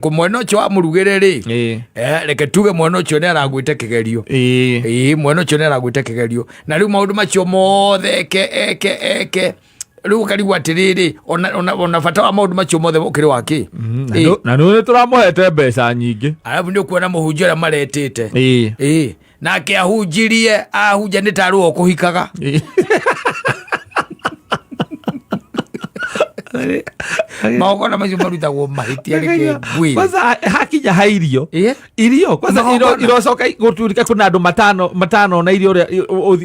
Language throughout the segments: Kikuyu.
Kũ mwena ũcio wa mũrugĩre rĩ, reke tuge mwena ũcio nĩ aragwĩte kĩgerio. Ĩĩ, mwena ũcio nĩ aragwĩte kĩgerio, na rĩu maũndũ macio mothe eke eke eke, rĩu ũkarigwo atĩrĩrĩ, ona bata wa maũndũ macio mothe ũkĩrĩ wa kĩ? Na nĩ tũramũhete mbeca nyingĩ. Arabu nĩ ũkuona mũhunjia ũrĩa maretĩte. Ĩĩ, nake ahunjirie, ahunja nĩ tarĩ we ũkũhikaga. Magongona macio marutagwo mahĩtia, reke ngwĩre. Kwanza hakinya ha irio, irio kwanza Magongona. Irocoka gũtuĩka kwĩna andũ matano matano na irio ũrĩa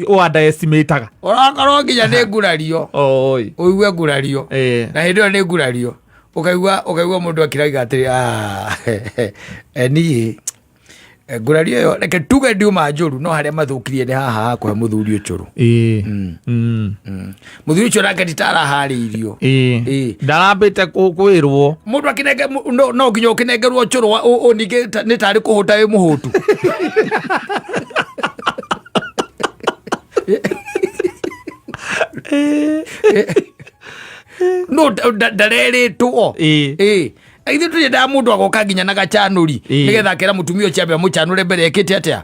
ũ-underestimataga. Ũrakorwo nginya nĩ ngurario. Oi. Ũigue ngurario. Na hĩndĩ ĩyo nĩ ngurario, ũkaigua mũndũ akĩraiga atĩrĩ, "Ah, niĩ ngurario ĩyo reke tuge ndiuma njũru, no harĩa mathũkirie nĩ haha hakũhe mũthuri ũcũrũ." Mũthuri ũcio nake nditaraharĩirio. Ndarambĩte kwĩrwo. Mũndũ akĩnenge no nginya ũkĩnengerwo ũcũrũ ningĩ nĩ tarĩ kũhũta wĩ mũhũtu. No ndarerĩtwo. Ĩĩ, ithuĩ tũnyendaga mũndũ agoka nginya na gacanũri, nĩgetha akera mũtumia ũcio ambe amũcanũre mbere ekĩte atĩa,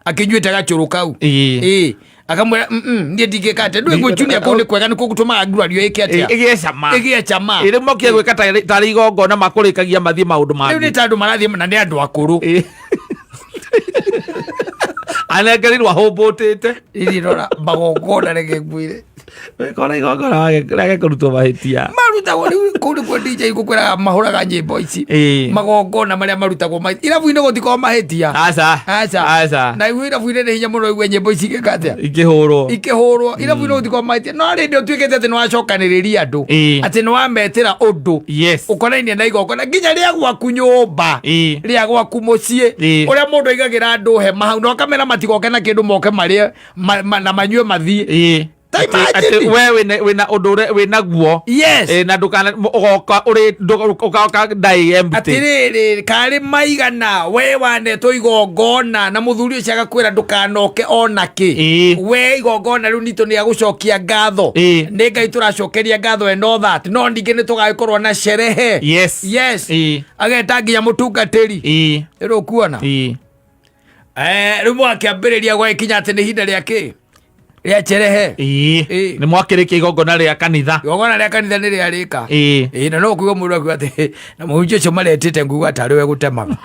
akĩnyuĩte gacũrũ kau. Ĩĩ, akamwĩra, niĩ ndingĩka atĩa, ndũĩ gwĩchunia kũu nĩ kwega, nĩ kũgũtũmaga ngurario ĩke atĩa? Ĩgĩe cama. Ĩgĩe cama. Ĩ, rĩu mokire gwĩka tarĩ igongona makũrĩkagia mathiĩ maũndũ Rĩu nĩ mangĩ. ta andũ marathiĩ na nĩ andũ akũrũ. Anengerirwo ahũmbũtĩte. Ithiĩ rora magongona, reke ngwĩre. Kona igongona rĩage kũrutwo mahĩtia. Marutagwo rĩu kũu nĩkuo DJ ngũkwĩraga mahũraga nyĩmbo ici. Magongona marĩa marutagwo irabu-inĩ gũtikoragwo mahĩtia. Aca. Aca. Aca. Na igu irabu-inĩ nĩ hinya mũno igue nyĩmbo ici igĩka atĩa? Ikĩhũrwo. Ikĩhũrwo. Irabu-inĩ gũtikoragwo mahĩtia, no rĩndĩ ũtuĩkĩte atĩ nĩ wacokanĩrĩria andũ, atĩ nĩ wametĩra ũndũ ũkonainie na igongona nginya rĩa gwaku nyũmba, rĩa gwaku mũciĩ, ũrĩa mũndũ aigagĩra andũ hema hau na ũkamera matigoke na kĩndũ, moke marĩe na manyue mathiĩ. Ta Atĩ imagine. we wĩna ũndũ ũrĩa wĩnaguo. Na ndũkana ũgoka ũrĩ ũgoka ndaĩ empty. Atĩrĩrĩ, karĩ maigana we wanetwo igongona na mũthuri ũcio agakwĩra ndũkanoke ona kĩ. We igongona rĩu nitũ nĩ agũcokia ngatho. Nĩ Ngai tũracokeria ngatho and all that, no ningĩ nĩ tũgagĩkorwo na sherehe. Yes. Ageta nginya mũtungatĩri. Rĩu ũkuona. Rĩu mwakĩambĩrĩria gwagĩkinya atĩ nĩ ihinda rĩa kĩ, rĩa cherehe. Nĩ mwakĩrĩkia igongona rĩa kanitha. Igongona rĩa kanitha nĩ rĩarĩka. Ĩĩ, na no kuigua mũndũ akiuga atĩ na mũhunjia ũcio maretĩte, nguga tarĩ we gũtemaga.